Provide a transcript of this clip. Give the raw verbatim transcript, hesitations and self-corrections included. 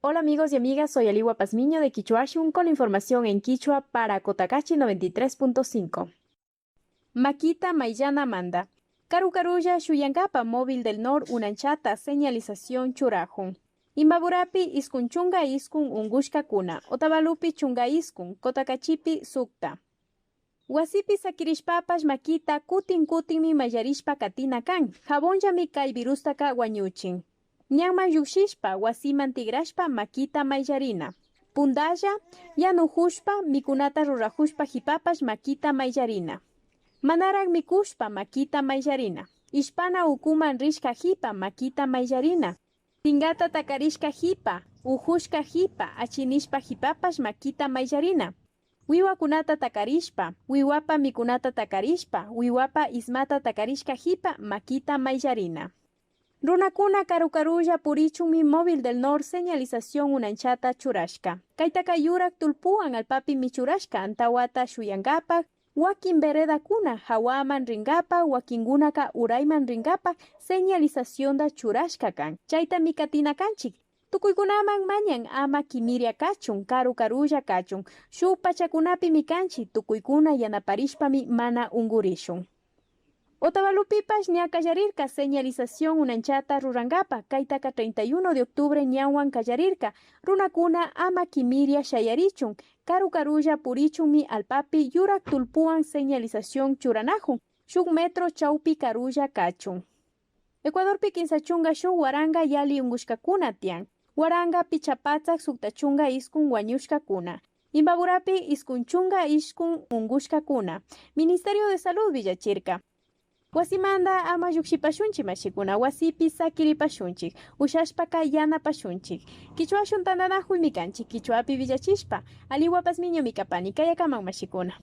Hola amigos y amigas, soy Aliwa Pazmiño de Kichwashun con la información en kichwa para Cotacachi noventa y tres punto cinco. Makita mayllanamanta. Karu karulla shuyankapa Móvil del Nor unanchata señalización churajun. Imbaburapi iskun chunga iskun unkushkakuna, Otavalopi chunga iskun, Cotacachipi sukta. Wasipi sakirishpapash makita kutin kutinmi mayllarishpa katina kan. Jabonllami kay virustaka wañuchin. Ñanman llukshishpa, wasiman tikrashpa makita mayllarina. Puntalla, yanujushpa, mikunata rurajushpa jipapash makita mayllarina. Manarak mikushpa makita mayllarina. Ishpana ukuman rishka jipa makita mayllarina. Tinkata takarishka jipa, ujushka jipa, achinishpa jipapash makita mayllarina. Wiwakunata takarishpa, wiwapa mikunata takarishpa, wiwapa ismata takarishka jipa makita mayllarina. Runakuna karu karulla purichunmi Móvil del Nor señalización unanchata churashka. Kaytaka yurak tullpuwan allpapimi churashka antawata shuyankapak, wakin veredakuna jawaman rinkapak, wakinkunaka urayman rinkapak señalizacionta churashka kan. Chaytami katina kanchik. Tukuykunaman mañan ama kimiria kachun, karu karulla kachun. Shuk pachakunapimi kanchik, tukuykuna yanaparishpami mana unkurishun. Otavalopipash ña kallarirka señalización unanchata rurankapa, kaytaka treinta y uno de octubre ñanwan kallarirka, runakuna ama kimiria shayarichun, karu karulla purichunmi allpapi yurak tullpuwan señalización churanajun, shuk metro chawpi karulla kachun. Ecuadorpi kinsa chunga shuk waranka yalli unkushkakuna tiyan. Waranka pichka patsak sukta chunga iskun wañushkakuna. Imbaburapi iskun chunga iskun unkushkakuna. Ministerio de Salud willachirka. Wasimanta ama llukshipashunchik mashikuna, wasipi sakiripashunchik, ushashpaka yanapashunchik. Kichwashun tantanakuymi kanchik, kichwapi willachishpa, Aliwa Pazmiñomi kapani, kayakaman mashikuna.